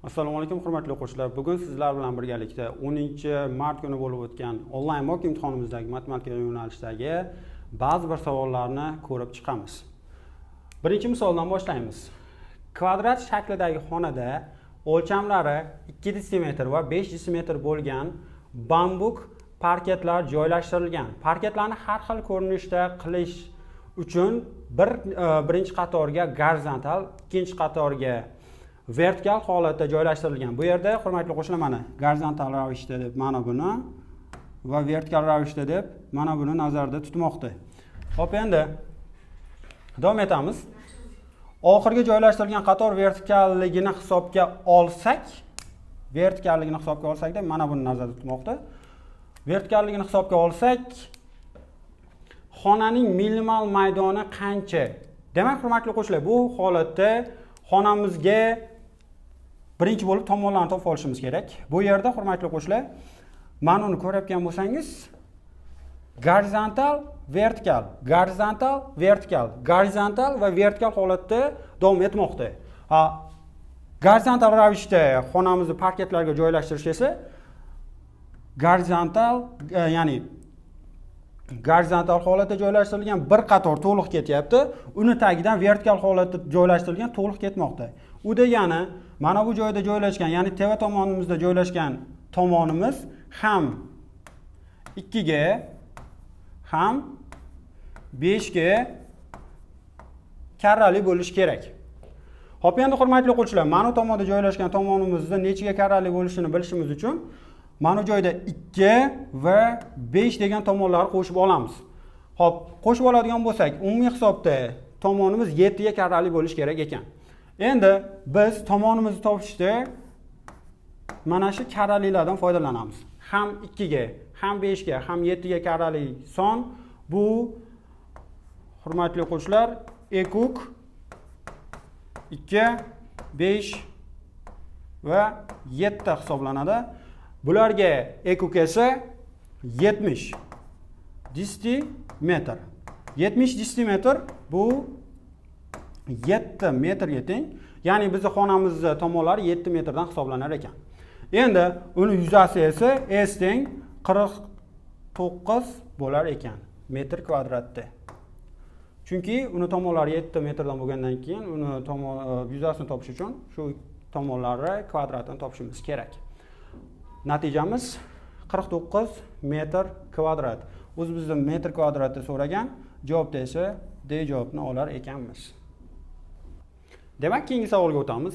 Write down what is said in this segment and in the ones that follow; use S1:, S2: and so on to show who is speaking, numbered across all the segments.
S1: Assalomu alaykum hurmatli o'quvchilar. Bugun sizlar bilan birgalikda 10-mart kuni bo'lib o'tgan onlayn mock imtihonimizdagi matematika yo'nalishidagi ba'zi bir savollarni ko'rib chiqamiz. Birinchi misoldan boshlaymiz. Kvadrat shaklidagi xonada o'lchamlari 2 desimetr va 5 desimetr bo'lgan bambuk parketlar joylashtirilgan. Parketlarni har xil ko'rinishda qilish uchun birinchi qatorga gorizontal, ikkinchi qatorga vertikal holatda joylashtirilgan. Bu yerda hurmatli o'quvchilar mana gorizontal ravishda deb mana buni va vertikal ravishda deb mana buni nazarda tutmoqda. Xo'p, endi davom etamiz. Oxirgi joylashtirilgan qator vertikalligini hisobga olsak, deb mana buni nazarda tutmoqda. Vertikalligini hisobga olsak, xonaning minimal maydoni qancha? Demak, hurmatli o'quvchilar, bu holatda xonamizga birinchi bo'lib tomonlarni topib olishimiz kerak. Bu yerda hurmatli o'quvchilar, mana uni ko'rayotgan bo'lsangiz, gorizontal, vertikal, gorizontal, vertikal, gorizontal va vertikal holatda davom etmoqda. Ha, gorizontal ravishda xonamizni parketlarga joylashtirish esa gorizontal, ya'ni gorizontal holatda joylashtirilgan bir qator to'liq ketyapti, uni tagidan vertikal holatda joylashtirilgan to'liq ketmoqda. U degani mana bu joyda joylashgan, ya'ni tepa tomonimizda joylashgan tomonimiz ham 2 ga ham 5 ga karrali bo'lishi kerak. Xo'p, endi hurmatli o'quvchilar, mana bu tomonda joylashgan tomonimizda nechiga karrali bo'lishini bilishimiz uchun mana bu joyda 2 va 5 degan tomonlarni qo'shib olamiz. Xo'p, qo'shib oladigan bo'lsak, umumiy hisobda tomonimiz 7 ga karrali bo'lishi kerak ekan. Endi biz tomonimizni topishda mana shu karralilardan foydalanamiz. Ham 2 ga, ham 5 ga, ham 7 ga karrali son bu hurmatli o'quvchilar ekuk 2, 5 va 7 hisoblanadi. Bularga ekuk esa 70 desimetr. 70 desimetr bu 7 metrga teng. Ya'ni bizning xonamizning tomonlari 7 metrdan hisoblanar ekan. Endi uni yuzasi esa S teng 49 bo'lar ekan metr kvadratda. Chunki uni tomonlari 7 metrdan bo'lgandan keyin uni yuzasini topish uchun shu tomonlari kvadratini topishimiz kerak. Natijamiz 49 metr kvadrat. O'zi bizdan metr kvadratda so'ragan, javobda esa D javobni olar ekanmiz. Demak, keyingi savolga o'tamiz.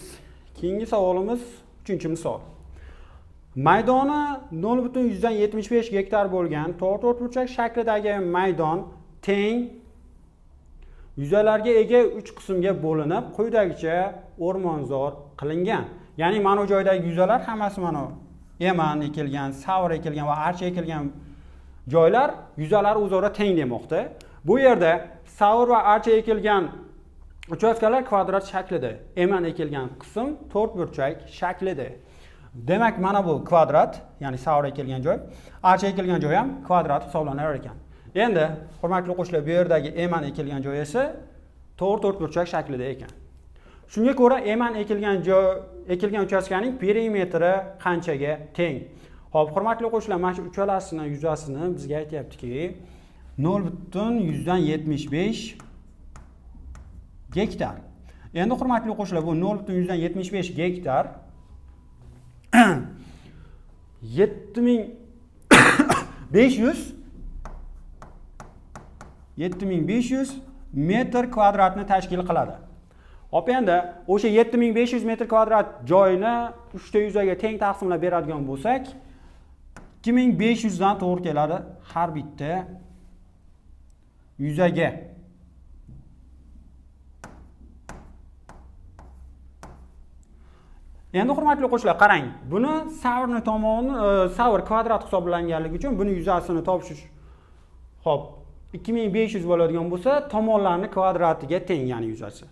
S1: Keyingi savolimiz 3-misol. Maydoni 0.75 gektar bo'lgan to'rtburchak shaklidagi maydon teng yuzalarga ega 3 qismga bo'linib, quyidagicha o'rmonzor qilingan. Ya'ni mana bu joydagi yuzalar hammasi mana eman ekilgan, savr ekilgan va archa ekilgan joylar yuzalari o'zaro teng demoqda. Bu yerda savr va archa ekilgan uchastkalar kvadrat shaklida, eman ekilgan qism to'rtburchak shaklida. Demak, mana bu kvadrat, ya'ni savr ekilgan joy, archa ekilgan joy ham kvadrat hisoblanar ekan. Endi hurmatli o'quvchilar, bu yerdagi eman ekilgan joy esa to'rtburchak shaklida ekan. Shunga ko'ra eman ekilgan joy, ekilgan uchastkaning perimetri qanchaga teng? Xo'p, hurmatli o'quvchilar, mana shu uchalasini yuzasini bizga aytayaptiki, 0.75 gektar. Endi hurmatli o'quvchilar, bu 0.75 gektar 7500 metr kvadratni tashkil qiladi. Hop, endi o'sha 7500 metr kvadrat joyni 3 ta yuzaga teng taqsimlab beradigan bo'lsak, 2500 dan to'g'ri keladi har bitta yuzaga. Endi hurmatli o'quvchilar, qarang, buni savrni tomoni, savr kvadrat hisoblanganligi uchun buni yuzasini topish, xo'p, 2500 bo'ladigan bo'lsa, tomonlarni kvadratiga teng, ya'ni yuzasi.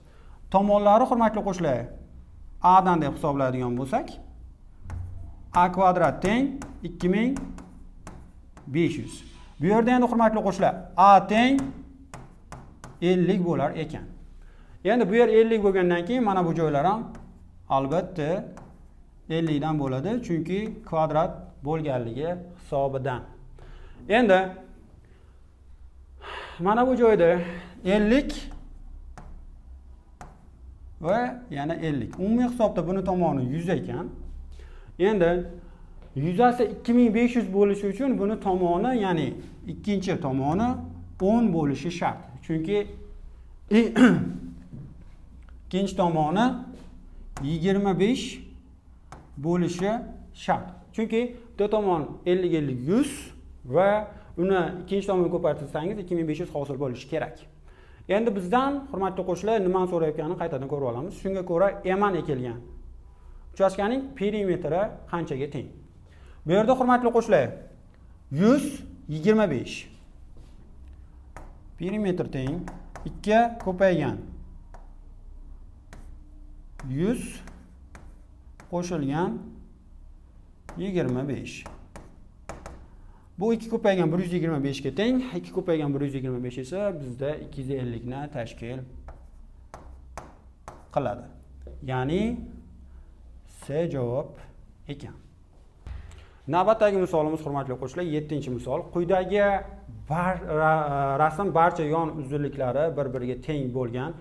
S1: Tomonlari hurmatli o'quvchilar A dan deb hisoblaydigan bo'lsak, A kvadrat teng 2500. Bu yerda endi hurmatli o'quvchilar A teng 50 bo'lar ekan. Endi bu yer 50 bo'lgandan keyin mana bu joylar ham albatta 50 dan bo'ladi, chunki kvadrat bo'lganligi hisobidan. Endi mana bu joyda 50 va yana 50. Umumiy hisobda buni tomoni 100 ekan. Endi yuzasi 2500 bo'lishi uchun buni tomoni, ya'ni ikkinchi tomoni 10 bo'lishi shart. Chunki ikkinchi tomoni 25 bo'lishi shart. Chunki bitta tomon 50 50 100 va uni ikkinchi tomonni ko'paytirsangiz 2500 hosil bo'lishi kerak. Endi bizdan hurmatli o'quvchilar nimani so'rayotganini qaytadan ko'rib olamiz. Shunga ko'ra eman ekilgan uchastkaning perimetri qanchaga teng? Bu yerda hurmatli o'quvchilar 125. Perimetr teng 2 ko'paygan 100 qo'shilgan 25. Bu 2 ko'paygan 125 ga teng. 2 ko'paygan 125 esa bizda 250 ni tashkil qiladi. Ya'ni C javob ekan. Navbatdagi misolimiz hurmatli o'quvchilar 7-misol. Quyidagi rasm barcha yon uzunliklari bir-biriga teng bo'lgan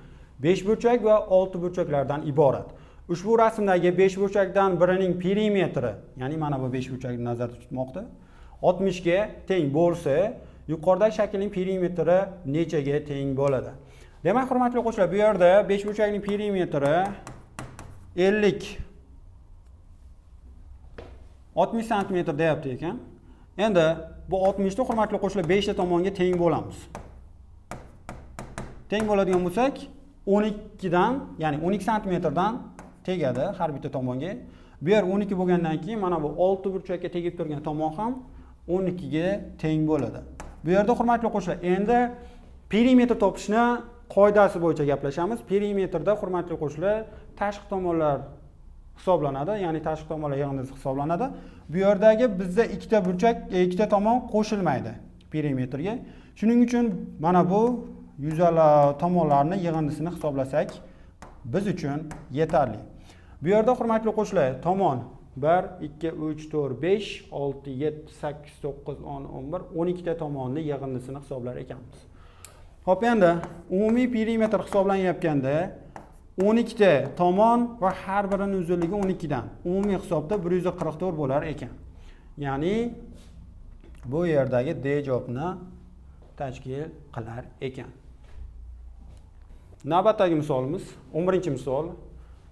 S1: 5 burchak va 6 burchaklardan iborat. Ushbu rasmdagi 5 burchakdan birining perimetri, ya'ni mana bu 5 burchakni nazarda tutmoqda, 60 ga teng bo'lsa, yuqoridagi shaklning perimetri nechaga teng bo'ladi? Demak, hurmatli o'quvchilar, bu yerda 5 burchakning perimetri 50 60 sm deyapti ekan. Endi bu 60 ni hurmatli o'quvchilar 5 ta tomonga teng bo'lamiz. Teng bo'ladigan bo'lsak, 12 dan, ya'ni 12 santimetrdan tegadi har bitta tomonga. Bu yer 12 bo'lgandan keyin mana bu 6 burchakka tegib turgan tomon ham 12 ga teng bo'ladi. Bu yerda hurmatli o'quvchilar, endi perimetr topishni qoidasi bo'yicha gaplashamiz. Perimetrda hurmatli o'quvchilar tashqi tomonlar hisoblanadi, ya'ni tashqi tomonlar yig'indisi hisoblanadi. Bu yerdagi bizda ikkita burchak, ikkita tomon qo'shilmaydi perimetrga. Shuning uchun mana bu yuzalar tomonlarni yig'indisini hisoblasak biz uchun yetarli. Bu yerda hurmatli o'quvchilar tomon 1 2 3 4 5 6 7 8 9 10 11 12 ta tomonni yig'indisini hisoblar ekanmiz. Xo'p, endi umumiy perimetr hisoblanayotganda 12 ta tomon va har birining uzunligi 12 dan. Umumiy hisobda 144 bo'lar ekan. Ya'ni bu yerdagi D javobni tashkil qilar ekan. Navbatdagi misolimiz 11-misol.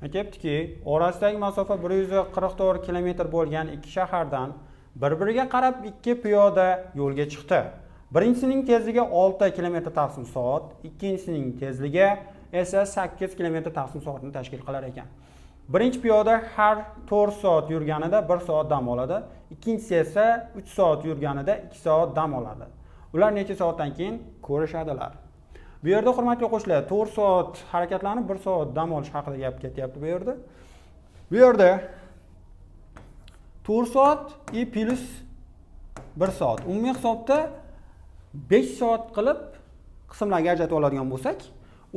S1: Aytyaptiki, orasidagi masofa 144 kilometr bo'lgan ikki shahardan bir-biriga qarab ikki piyoda yo'lga chiqdi. Birinchisining tezligi 6 km taqsim soat, ikkinchisining tezligi esa 8 km taqsim soatni tashkil qilar ekan. Birinchi piyoda har 4 soat yurganida 1 soat dam oladi, ikkinchisi esa 3 soat yurganida 2 soat dam oladi. Ular necha soatdan keyin ko'rishadilar? Bu yerda hurmatli o'quvchilar 4 soat harakatlanib 1 soat dam olish haqida gap ketyapti bu yerda. Bu yerda 4 soat i plus 1 soat. Umumiy hisobda 5 soat qilib qismlarga ajratib oladigan bo'lsak,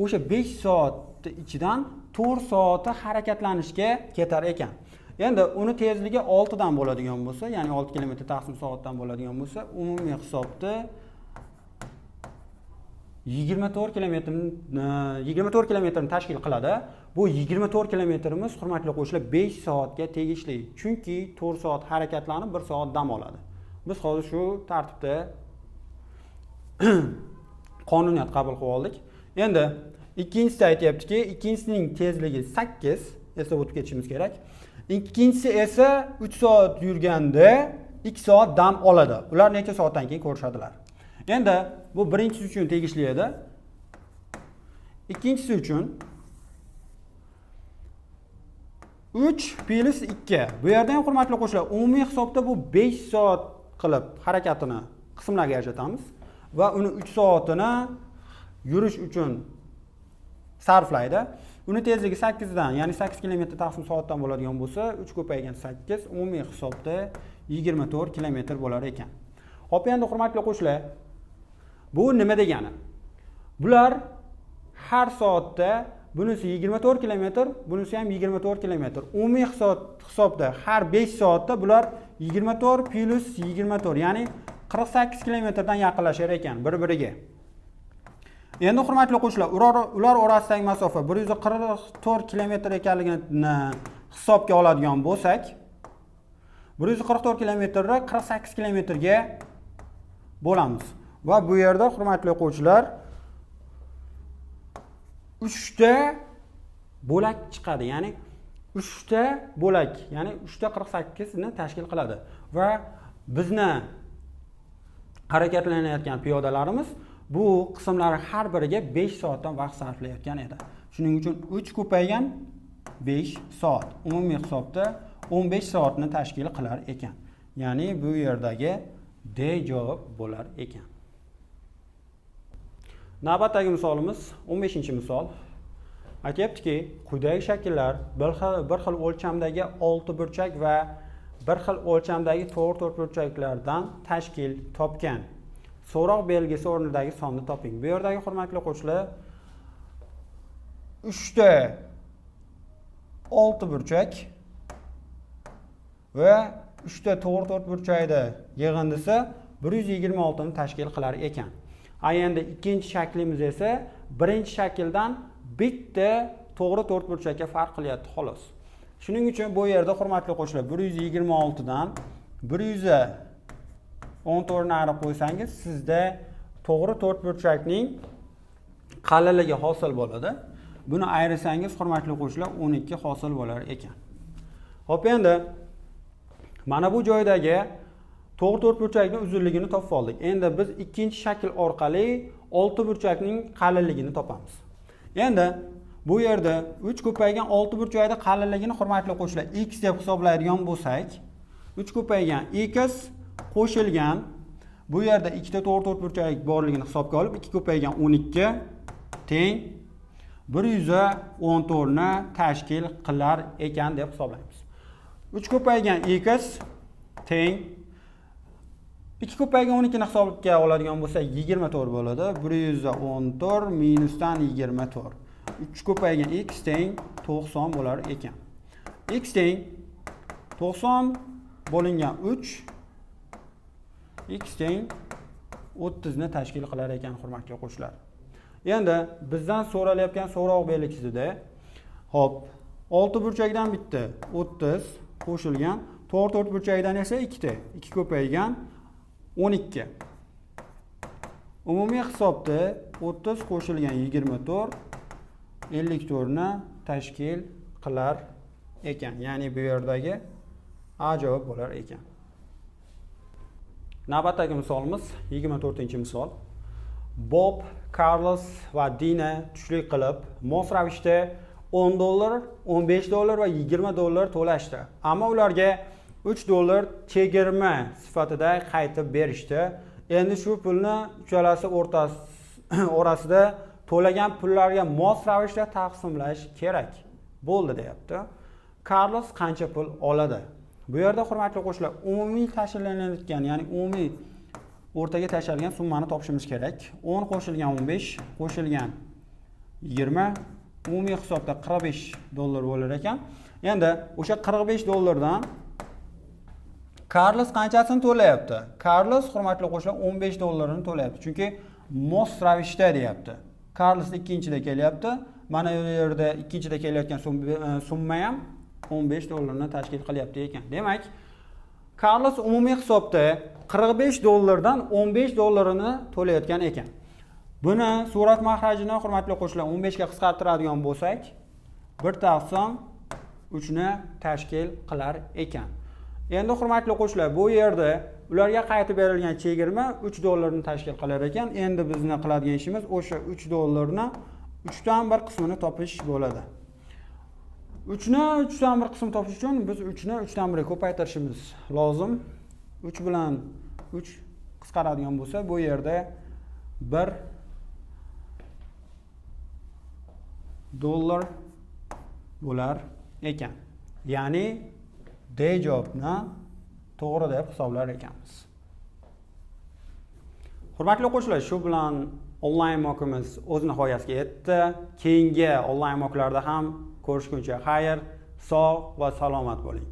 S1: o'sha 5 soat ichidan 4 soati harakatlanishga ketar ekan. Endi uni tezligi 6 dan bo'ladigan bo'lsa, ya'ni 6 km taqsim soatdan bo'ladigan bo'lsa, umumiy hisobda 24 kilometrni tashkil qiladi. Bu 24 kilometrimiz hurmatli o'quvchilar 5 soatga tegishli. Chunki 4 soat harakatlanib 1 soat dam oladi. Biz hozir shu tartibda qonuniyat qabul qilib oldik. Endi ikkinchisi aytyaptiki, ikkinchisining tezligi 8, eslab o'tib ketishimiz kerak. Ikkinchisi esa 3 soat yurganda 2 soat dam oladi. Ular necha soatdan keyin ko'rishadilar? Endi bu birinchisi uchun tegishli edi. Ikkinchisi uchun 3 plus 2. Bu yerda ham hurmatli o'quvchilar, umumiy hisobda bu 5 soat qilib harakatini qismlarga ajratamiz va uni 3 soatini yurish uchun sarflaydi. Uni tezligi 8 dan, ya'ni 8 km taqsim soatdan bo'ladigan bo'lsa, 3 ko'paygan 8 umumiy hisobda 24 km bo'lar ekan. Xo'p, endi hurmatli o'quvchilar, bu nima degani? Bular har soatda Bunisi 24 kilometr, bunisi ham 24 kilometr. Umumiy hisobda har 5 soatda bular 24 plus 24, ya'ni 48 kilometrdan yaqinlashar ekan bir-biriga. Endi hurmatli o'quvchilar, ular orasidagi masofa 144 kilometr ekanligini hisobga oladigan bo'lsak, 144 kilometrni 48 kilometrga bo'lamiz. Va bu yerda hurmatli o'quvchilar 3 ta bo'lak chiqadi, ya'ni 3 ta bo'lak, ya'ni 3 ta 48 ni tashkil qiladi. Va bizni harakatlanayotgan piyodalarimiz bu qismlar har biriga 5 soatdan vaqt sarflayotgan edi. Shuning uchun 3 ko'paygan 5 soat umumiy hisobda 15 soatni tashkil qilar ekan. Ya'ni bu yerdagi D javob bo'lar ekan. Navbatdagi misolimiz 15-misol. Aytyaptiki, quyidagi shakllar bir xil o'lchamdagi 6 burchak va bir xil o'lchamdagi to'g'ri to'rtburchaklardan tashkil topgan. So'roq belgisi o'rnidagi sonni toping. Bu yerdagi hurmatli o'quvchilar 3 ta 6 burchak va 3 ta to'g'ri to'rtburchakda yig'indisi 126 ni tashkil qilar ekan. Endi ikkinchi shaklimiz esa birinchi shakldan bitta to'g'ri to'rtburchakka farq qilyapti xolos. Shuning uchun bu yerda hurmatli o'quvchilar 126 dan 114 ni ayirib qo'ysangiz, sizda to'g'ri to'rtburchakning qalinligi hosil bo'ladi. Buni ayirsangiz hurmatli o'quvchilar 12 hosil bo'lar ekan. Xo'p, endi mana bu joydagi to'g'ri to'rtburchakning uzunligini topib oldik. Endi biz ikkinchi shakl orqali 6 burchakning qalinligini topamiz. Endi bu yerda 3 ko'paygan 6 burchakning qalinligini hurmatli o'quvchilar x deb hisoblaydigan bo'lsak, 3 ko'paygan x qo'shilgan bu yerda 2 ta to'g'ri to'rtburchak borligini hisobga olib 2 ko'paygan 12 teng 114 ni tashkil qilar ekan deb hisoblaymiz. 3 ko'paygan x teng 2 ko'paygan 12 ni hisobga oladigan bo'lsak 24 bo'ladi. 114 minusdan 24. 3 ko'paygan x teng 90 bo'lar ekan. X teng 90 bo'lingan 3 x teng 30 ni tashkil qilar ekan hurmatli o'quvchilar. Endi bizdan so'ralayotgan so'roq belgisida, hop, 6 burchakdan bitta 30 qo'shilgan to'g'ri to'rtburchakdan esa 2 ta 2 ko'paygan 12. Umumiy hisobda 30 qo'shilgan 24 54 ni tashkil qilar ekan. Ya'ni bu yerdagi A javob bo'lar ekan. Navbatdagi misolimiz 24-misol. Bob, Carlos va Dina tushlik qilib, mos ravishda 10 dollar, 15 dollar va 20 dollar to'lashdi. Ammo ularga 3 dollar chegirma sifatida qaytib berishdi. Endi shu pulni uchalasi orasida to'lagan pullarga mos ravishda taqsimlash kerak bo'ldi deyapti. Carlos qancha pul oladi? Bu yerda hurmatli o'quvchilar umumiy tashlanayotgan, ya'ni umumiy o'rtaga tashlangan summani topishimiz kerak. 10 qo'shilgan 15 qo'shilgan 20 umumiy hisobda 45 dollar bo'lar ekan. Endi o'sha 45 dollardan Carlos qanchasini to'layapti? Carlos hurmatli o'quvchilar 15 dollarini to'layapti. Chunki mos ravishda deyapti. Carlos ikkinchida kelyapti. Mana bu yerda ikkinchida kelayotgan summa ham 15 dollarni tashkil qilyapti ekan. Demak, Carlos umumiy hisobda 45 dollardan 15 dollarini to'layotgan ekan. Buni surat mahrajini hurmatli o'quvchilar 15 ga qisqartiradigan bo'lsak, 1/3 ni tashkil qilar ekan. Endi hurmatli o'quvchilar, bu yerda ularga qaytib berilgan chegirma 3 dollarni tashkil qilar ekan. Endi bizni qiladigan ishimiz o'sha 3 dollarni 3dan 1 qismini topish bo'ladi. 3ni 3dan 1 qism topish uchun biz 3ni 3dan 1 ga ko'paytirishimiz lozim. 3 bilan 3 qisqaradigan bo'lsa, bu yerda 1 dollar bo'lar ekan. Ya'ni D javobni to'g'ri deb hisoblar ekanmiz. Hurmatli o'quvchilar, shu bilan Onlayn mockimiz o'z nihoyasiga yetdi. Keyingi onlayn mocklarda ham ko'rishguncha xayr, sog' va salomat bo'ling.